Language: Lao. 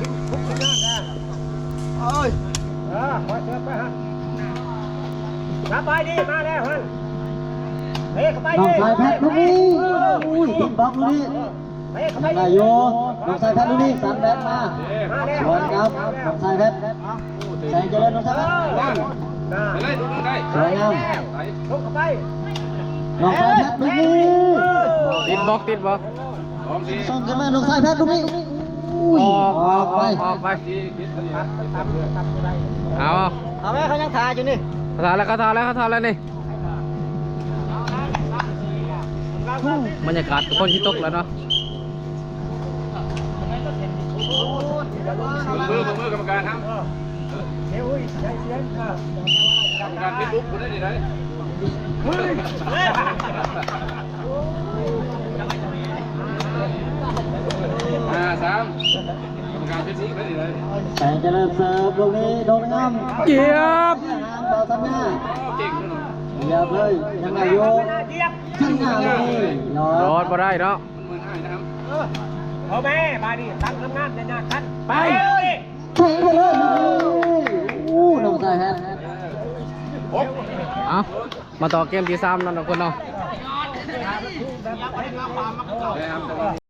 ຂຶ້ນ ປຸກຂຶ້ນນອນແລ້ວ. ໂອ້ຍ ເອີ ຂໍເຊີນໄປຫັ້ນ. ສະບາຍດີ ມາແລ້ວຫັ້ນ. ນ້ອງຊາຍແພັດລູກນີ້ ໂອ້ຍ ຕິດບລັອກລູກນີ້ ໄດ້ຢູ່ ນ້ອງຊາຍແພັດລູກນີ້ ສັນແບັດມາ ສວນກັບນ້ອງຊາຍແພັດ ແສງຈະເລີນ ນ້ອງຊາຍແພັດ ສວຍງາມ ນ້ອງຊາຍແພັດລູກນີ້ ຕິດບລັອກ ຕິດບລັອກ ສົ່ງຂຶ້ນມາ ນ້ອງຊາຍແພັດລູກນີ້ ໂອ້ຍ ອອກ ອອກໄປ ອອກໄປ ເອົາ ເອົາໄວ້ ເຂົາຍັງຖ້າຢູ່ນີ້ ເຂົາຖ້າແລ້ວ ເຂົາຖ້າແລ້ວ ເຂົາຖ້າແລ້ວນີ້. ບັນຍາກາດກໍຝົນຊິຕົກແລ້ວເນາະ ມື ມືກຳມະການນຳ ກຳມະການເຟສບຸກຜູ້ໃດນີ້ໄດ໋ ຫ້າສາມ ກຳມະການເຟສບຸກຜູ້ໃດນີ້ໄດ໋ ແສງຈະເລີນເສີບລູກນີ້ ໂດນງາມ ຈຽບ ຫາງບ່າວສັນຍາ ເກັ່ງເນາະ ຈຽບເລີຍ ຍັງໄດ້ຢູ່ ສັນຍາລູກນີ້ ລອດ ລອດບໍ່ໄດ້ເນາະ ມັນເໝືອນອ້າຍນະ ເອີ ເອົາແມ່ບາດນີ້ ຕັ້ງທຳງານ ຢ່າຍາກກັນ ໄປ ເກັ່ງເລີຍ ໂອ້ ນ້ອງຊາຍແຮດ ເອົາ ມາຕໍ່ເກມທີສາມເນາະ ທຸກຄົນເນາະ.